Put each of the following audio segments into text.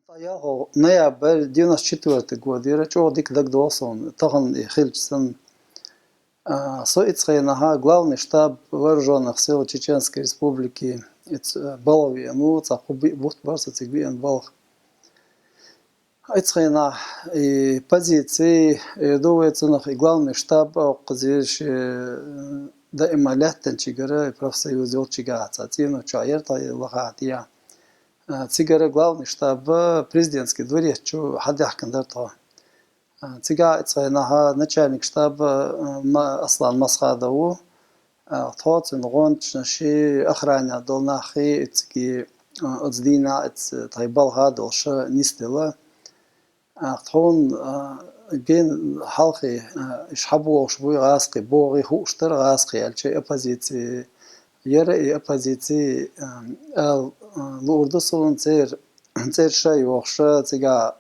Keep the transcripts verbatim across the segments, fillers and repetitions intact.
ДӀаяхьа ноябрь девяносто четвёртый год яра, чӀоагӀа дика дагадоагӀа сона, тахан и хилча санна. А, со ицу хенахьа главный штаб вооружённых сил Чеченской Республики, ицу, э, балха веана ву, цхьа кху би-, бутт бара со цига веана балха. Ицу хенахь и позици, и ду вай цунах, и главный штаб, а, кхузераш, э, даима лаьттанчигара, и профсоюз йолчигахьа цӀеночохь яра тхо лахахь тӀехьа. А, цигара главный штаб, президентский дворец чу хьадаьхкина дара тхо. А, цигахь ицу хенахьа начальник штаба, а, ма-, Аслан Масхадов ву. А, тхо, цуьнан гӀончаши, охранехь долу нахи, иццигий, а, оцу дийнахь, ицу тхайн балха а долуша нисделла. А, тхуна, а, гена хьалхе, а, иш хьабогӀуш буй гӀазкхий, богӀий хууш дара гӀазкхий аьлча, и оппозици яра, и оппозици, а, ала, а, луур ду суна церан, церан ша йохуша, цигахь,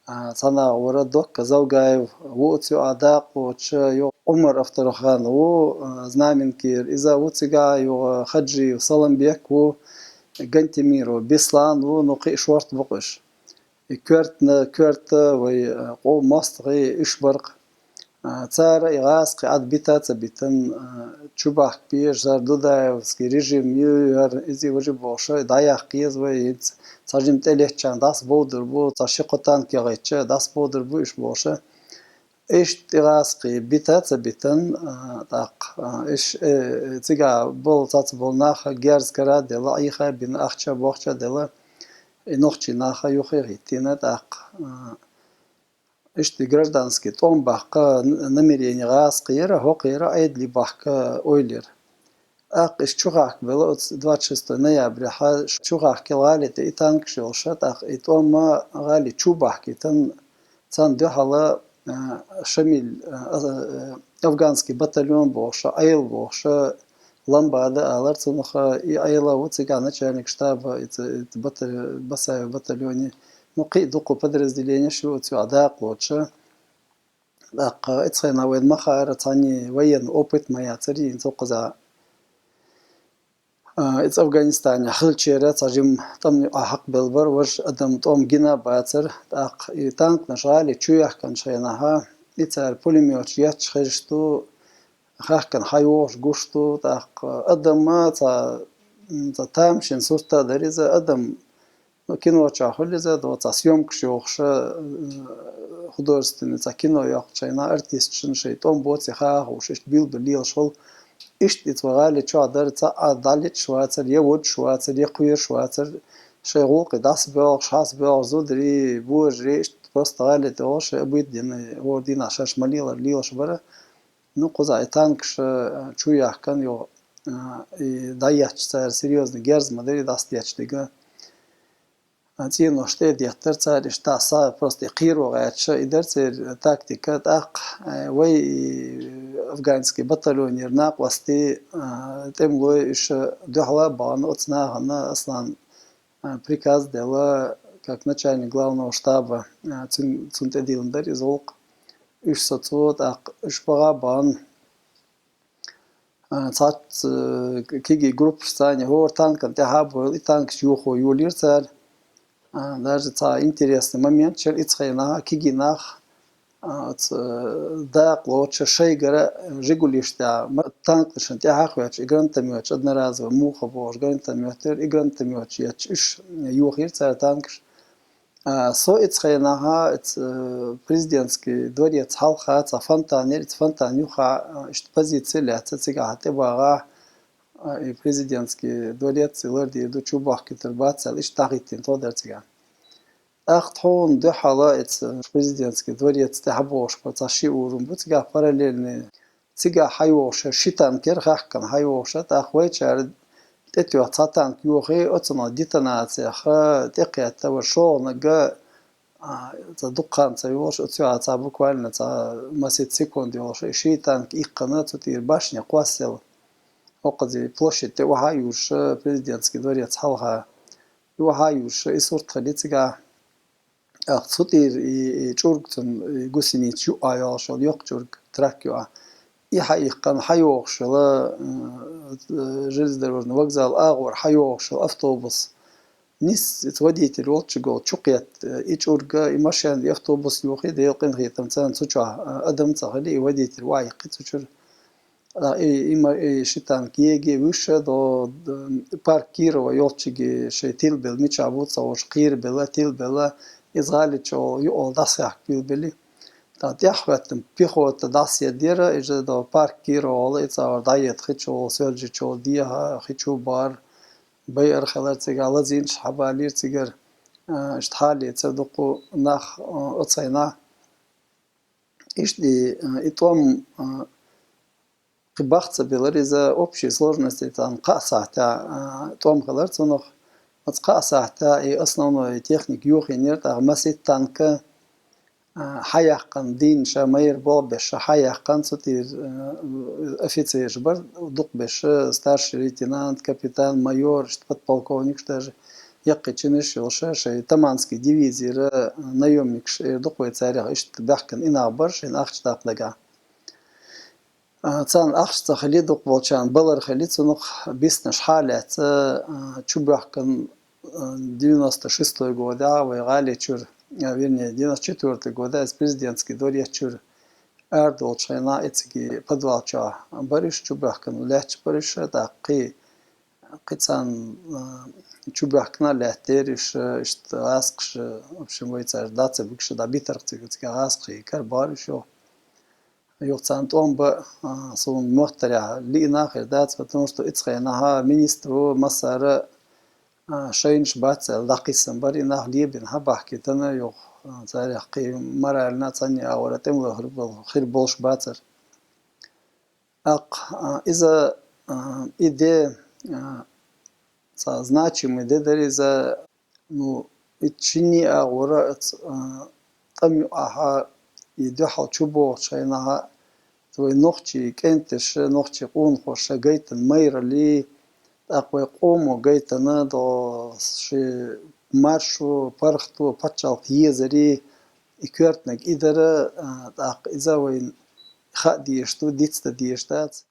а, цхьа нах вара Докка Завгаев, ву оцу юкъахь дакъа лоцуша, юха Ӏумар Авторханов ву, а, Знаменкера, иза ву цигахь, юха Хаджиев Саламбек ву, Гантемиров Беслан ву, ну, кхин а шорта бу-кх уьш. И коьртана, коьрта вай, а, къоман мостагӀий уьш бара-кх. А, цара и гӀазкхий Ӏад бита а ца битина, а, чу бахка беза, хӀара Дудаевский режим ю, хӀара иза важа бохуша, дӀаяккха еза вай, хӀинца цхьа жимма тӀелеттачарна дӀасабовдур бу, цхьа ши-кхо танк яхийтича, дӀасабовдур бу уьш бохуша. Иштта и гӀазкхий бита а ца битина, а, тӀаккха, а, иш, э, цигахь болу цхьацца болу нах герз кара а делла, Ӏеха а бина, ахча а, бохча а делла, и нохчий нах юххе а хӀиттийна тӀаккха, а, иштта и гражданский тӀом баккха н-, намерение гӀазкхий яра, хӀокху яра, Ӏедале бахка ойла яра. ТӀаккха иштта чухахка белла оцу двадцать шестой ноябрехьа, чухахкийла гӀали тӀе и танкаш йолуша, тӀаккха и тӀом а гӀали чу бахкийтина, царна дуьхьала, а, Шамиль, а, а, афганский батальон бохуша, Ӏела бохуша, Ламбада алара цунах, и Ӏела ву цигахь начальник штаба, и ца-, и ца бата-, Басаев батальоне. Ну, кхин а дукха подразделенеш ю оцу юкъахь дакъа лоцуша. ТӀаккха ицу хенахь вайна ма хаара, цхьанне военный опыт ма яцара, хӀинца кхузахь, а, иза Афганистанехь хилчара цхьа жимма тӀамна юкъахь хьакхабелла бара, важа адам тӀом гина а бацара. ТӀаккха и танканаш гӀали чу яхканчу хенахьа, и цара пулемёташ етташ хезаш ду, хаьхкина хьайогӀуш гуш ду, тӀаккха адам а цхьа, м, цхьа тамашийна сурт а дара иза, адам, ну, кино чохь хуьлу иза, до цхьа съёмкаш йохуша, э, художественный цхьа кино йоккхучу хенахь артисташна шайн тӀом боций хаахуш, иштта билггал лелаш хуьлу. Иштта и цо гӀали чохь дара, цхьа а дӀалечаш вацара, я водуш вацара, я кхоьруш вацара, шайн гӀуллакхе дӀасабоьлхуш, хьасабоьлхуш зударий, божарий, иштта просто гӀали тӀе волуш, шайн обыденный, хӀора дийнахь шаьш ма-лелара лелаш бара. Ну, кхузахь и танкаш, а, чу яхкана юха, а, и дӀаетташ цара серьёзно герз ма дарий дӀасадетташ дерг. А, цӀенош тӀе а деттара цара, иштта са просто и кхеро гӀерташ, и дара церан тактика. ТӀаккха, а, вай и афганский батальонера накъостий, а, тӀемалой уьш дуьхьала а бахана оцу нахана Аслан а, приказ делла, как начальник главного штаба, а, цун-, цунна тӀедиллина дара иза гӀуллакх. Уьш сацо, тӀаккха уьш баха а бахана, а, цхьацца, э, кегий группаш царна хӀора танкана тӀаьхьа а бовла, и танкаш йохо йолийра цара. А, даже цхьа интересный момент яра, ицу хенахь кегий нах а, оцу, э, дакъа лоцуша шайгара Жигулиш тӀехь ма-, танкашна тӀаьхьа а хӀоьттуш, и гранатомёташ, одноразовый муха бохуш гранатомёт яра, и гранатомёташ етташ, уьш йохийра цара танкаш. А, со ицу хенахьа, ицу, э, президентский дворец хьалха цхьа фонтан яра, ицу фонтан юххе, а, иштта позици лаьцна, цигахь тӀебагӀа, а, и президентский дворец и лардийр ду, чу бохкуьйтур бац аьлла, иштта дӀахӀиттийна тхо дара цигахь. ТӀаккха тхуна дуьхьала, эца президентский дворец тӀехь бохуш, цхьа ши уровень бу цигахь параллельный. Цигахь хьайогӀуш ши танк яра, хаьхкина хьайогӀуш, тӀаккха вайчара тӀетоьхна цхьа танк йохий, оцунах детонацех тӀекхетта вара шолгӀаниг, а, цхьа дукха хан ца йолуш, оцу юкъахь цхьа буквально цхьа масийтта секунд йолуш, и ши танк иккхина, цу тӀера башня кхоссаелла. ХӀокхузий площадь тӀе охьа а юьрш, президентский дворец хьалха. Юха а юьрш, и сурт хили цигахь. ТӀаккха цу тӀера и, и чӀург цунна, и гусеница юкъа йолуш йолу йоккха чӀург, трак юкъа. И хьаиккхина, хьайогӀуш йолу, э, железнодорожный вокзал агӀор хьайогӀуш йолу автобус. Нис, ца водитель волччагӀа чукхетта, и чӀург, и машен, и автобус йохий, Дала къинхетамца цу чу, а, адам ца хилий, и водитель ваьккхий цу чура. А, и, и ма-, и ши танк еге вуьйш, до, д-, парк Кирова йолччагӀа шоай тилбелла, мичахь бу ца хууш, кхерабелла, тилбелла, из гӀали чу юкъе дӀасаяхка билбелла. ТӀаккха тӀехьахӀоьттина пехота дӀасаедира, иза до парк Кирова оал, и цӀагӀара дӀаеха хи чу, Соьлжа чу дехьа, хи чу баьхкар, байар хилар цигахь, лазийна хьабалийра цигара, а, иштта хьалаца дукха нах, а, оцу хенахь. Иштта и, а, и тӀом, а, кхин бахьа ца белира иза, общей сложности цхьана кхаа сахьтехь, а, тӀом хилар цунах. Оцу кхаа сахьтехь и основной техника йохийнера, тӀаккха масийтта танк, а, хьаяьккхина, дийнна ша майра болх беш, ша хьаяьккхина, цу тӀера, а, офицераш бара дукха беш, старший лейтенант, капитан, майор, иштта подполковникаш даже, яккхий чинаш йолуш, шайн Таманский дивизера, а, наемникаш эр ду-кх вай царех, иштта баьхкина и нах бара шайна ахча даккха дагахь. А, царна ахча ца хилий, дукха болчарна балар хилий, цунах биснарш хьалаьцна, а, чубоьхкина, а, девяносто шестой годехь вай гӀали чуьра, а, вернее, девяносто четвёртый годехь иза президентский дворец чуьра арадолучу хенахь, и цига подвал чохь бара уьш, чубоьхкина лаьтташ бара уьш, тӀаккха кхин, кхин царна, а, чубоьхкина лаьттера уьш, иштта гӀазкхаша, в общем, вай цара дӀа ца буьгуш, дӀабитира цига, цига гӀазкхий карабора уьш юха. Юха царна тӀом бан, а, суна моттарехь лиъна а хир дац, потому что оцу хенахь министр ву массара, а, шайнаш бац аьлла, дӀакхиссина бара и нах, лебина хьабахкийтина юха, а, царех кхин морально цхьанна агӀора тӀемало хир бол-, хир болуш бацара. ТӀаккха, а, иза, а, и де, а, цхьа значимый де дара иза, ну, и шинне а агӀора, а, тӀам юкъахь и дуьхьал чубогӀучу хенахь, вай нохчий кӀенташа, нохчий къонахоша гайтина майраллий, тӀаккха вай къомо гайтина до шен маршо, паргӀато, пачхьалкх езарий, и коьртаниг и дара, а, тӀаккха иза вайна хаа дезаш ду, дицдан дезаш дац.